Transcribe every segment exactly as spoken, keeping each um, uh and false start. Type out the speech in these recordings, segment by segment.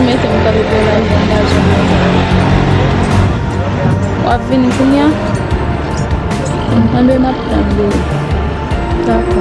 Mete m kanpe pou laj angaje m. W ap vini kounye a? Anben, m ap tann ou. Dakò.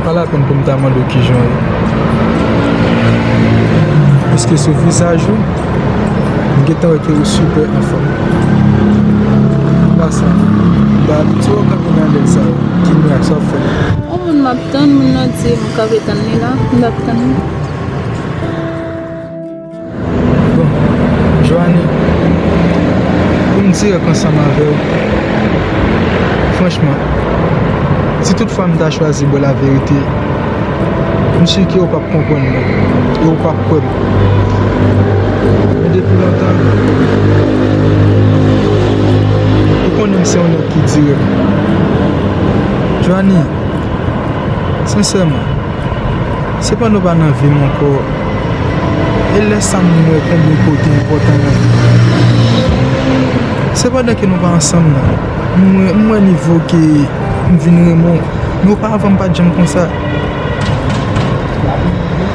Pa lapenn pou m ta mande w kijan w ye. Piske sou vizaj ou, m gentan wè ke ou sipè anfòm. An pasan, m pa abitye wè w kanpe nan anlè sa yo. Ki mirak sa w ap fè? Yon moun m ap tann, moun nan di m kanpe tann li la, m t ap tann li. Bon, Joanie, pou m dirèk ansanm avè w, franchman, si tout fwa m ta chwazi bò laverite, m si ke w p ap konprann mwen e w p ap kwè m. Men depi lontan, ou konnen m se yon nèg ki dirèk. Joanie, sensèman, se pandan w pa nan vi m ankò, e lè sa m wè konbyen kote enpòtan nan vi m. Se pandan ke nou pa ansanm nan, m wè, m wè nivo ke m vin renmen w. Men oparavan m pa t janm konsa.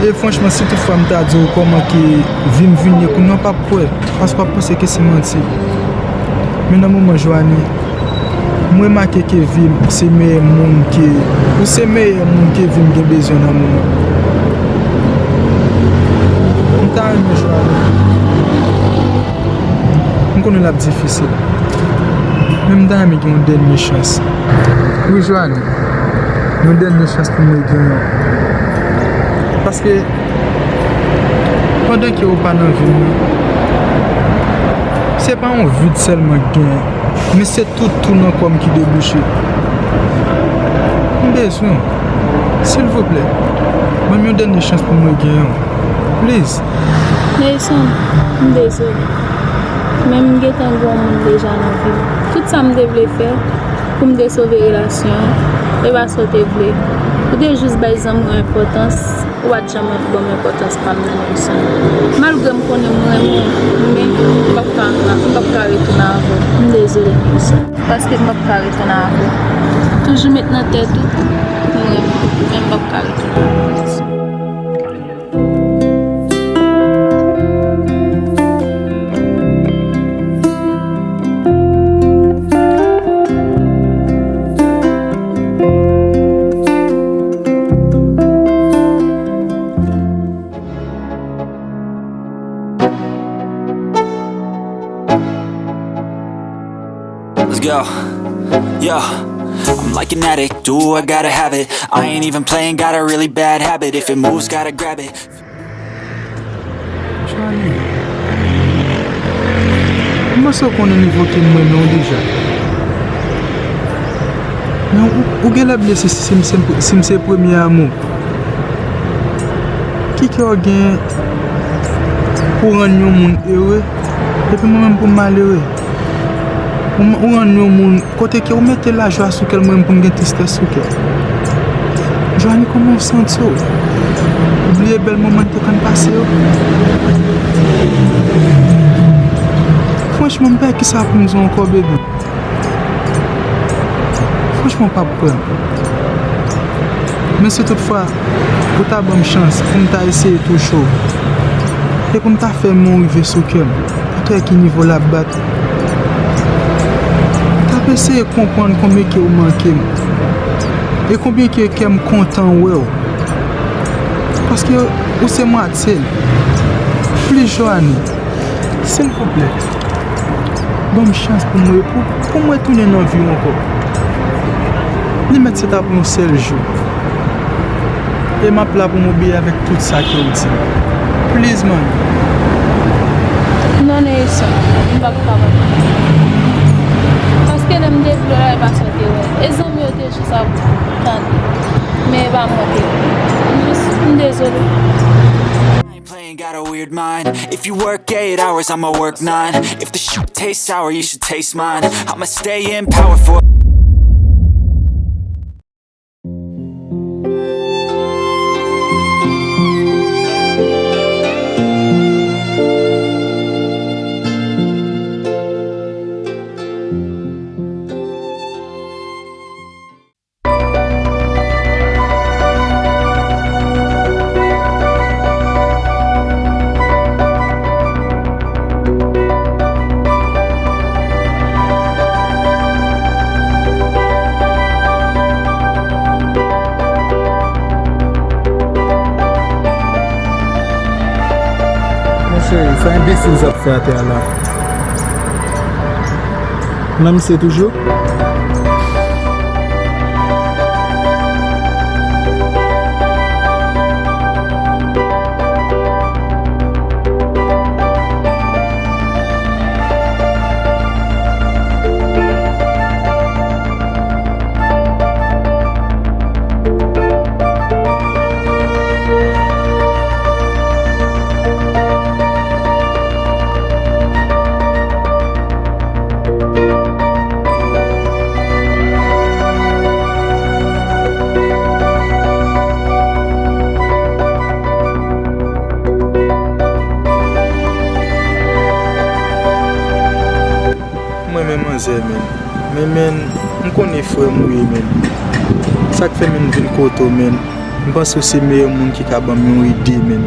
E franchman, si tout fwa m ta di w kòman ke vi m vin ye kounye a, w p ap kwè, paske w ap panse ke se manti. Men nan moman, Joanie, m remake ke vi m se meyè moun ke, ou se meyè moun ke vi m gen bezwen nan moman. M ta renmen Joanie. M konnen l ap difisil. Men m ta renmen gen yon dènye chans. Wi, Joanie. Yon dènye chans pou mwen genyen. Paske, pandan ke ou pa nan vi m nan, se pa yon vid sèlman k genyen, men se tout tou nan kò m ki debouche. M bezwen w. Silvouplè, ban m yon dènye chans pou mwen genyen w. Please. Neyson, m dezole. Men m gentan gen yon moun deja nan vi m. Tout sa m te vle fè pou m te sove relasyon an, e pa sa w te vle. Ou te jis bay zanmi w enpòtans, ou pa t janm ban m enpòtans pa m nan Neyson. Malgre m konnen m renmen w, men m p ap ka, m p ap ka retounen avè w. M dezole, Neyson. Paske m p ap ka retounen avè w. Toujou met nan tèt ou, m renmen w, men m p ap ka retounen avè w. Let's go. Yeah. I'm like an addict, do I gotta have it. I ain't even playing, got a really bad habit. If it moves, gotta grab it. Johnny, m panse w konnen nivo ke m renmen w deja. Men ou, ou genlè bliye si, si, si m se, si m se premye amou. Ki kè w gen pou w rann yon moun ere, epi mwen menm pou m malere? Ou, ou rann yon moun kote ke ou mete lajwa sou kè l, mwen menm pou m gen tristès sou kè. Johnny, kòman w santi w? Ou bliye bèl moman n te konn pase yo? Franchman, m pa wè kisa pou m di w ankò, bebe. Franchman, w p ap kwè m. Men si toutfwa ou ta ban m chans pou m ta eseye touche w, e pou m ta fè men w rive sou kè m, pou w ta wè ki nivo l ap bat, m t ap eseye konprann konbyen ke w manke m, e konbyen ke kè m kontan wè w. Paske ou se mwatye m. Plis Johanny. Silvouplè, ban m chans pou m re-, pou, pou m retounen nan vi w ankò. Li mèt se ta pou yon sèl jou. E m ap la pou m obeyi avèk tout sa ke w di m. Please, man. Non, Nelson, m p ap kapab. Paske lè m te vle w la, e pa sa w te wè. E zanmi yo te jis ap tande. Men e pa mwen te vle. M jis, m dezole. Playing got a weird mind. If you work eight hours, I'ma work nine. If the shit tastes sour, you should taste mine. I'ma stay in power for Monchè, sa enbesil sa ap fè atè a la. Nan misye toujou? M renmen manzè, men. Men, men, m konnen frè m ou ye, men. Sa k fè, men, m vin kote w, men. M panse w se meyè moun ki ka ban m yon ide, men.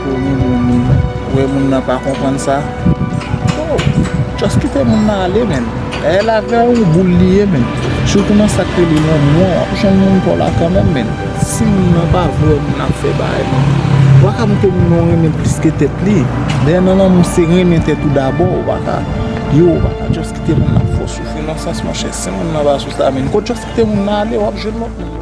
Ou gen bon moun. Ou wè moun nan pa konprann sa. Oh, just kite moun nan ale, men. Dayè, lavi a yon boul li ye, men. Sitou nan sa k rele lanmou an, w ap jwenn moun pa w la kanmenm, men. Si moun nan pa vle wè moun nan ap fè bagay, men, ou pa ka montre moun nan w renmen plis ke tèt li. Dayè, nan lanmou, se renmen tèt ou dabò. Ou pa ka, yo, ou pa ka just kite moun nan ap fè w soufri nan sans, monchè. Si moun nan pa sou sa, men, ko just kite moun nan ale, w ap jwenn lòt moun.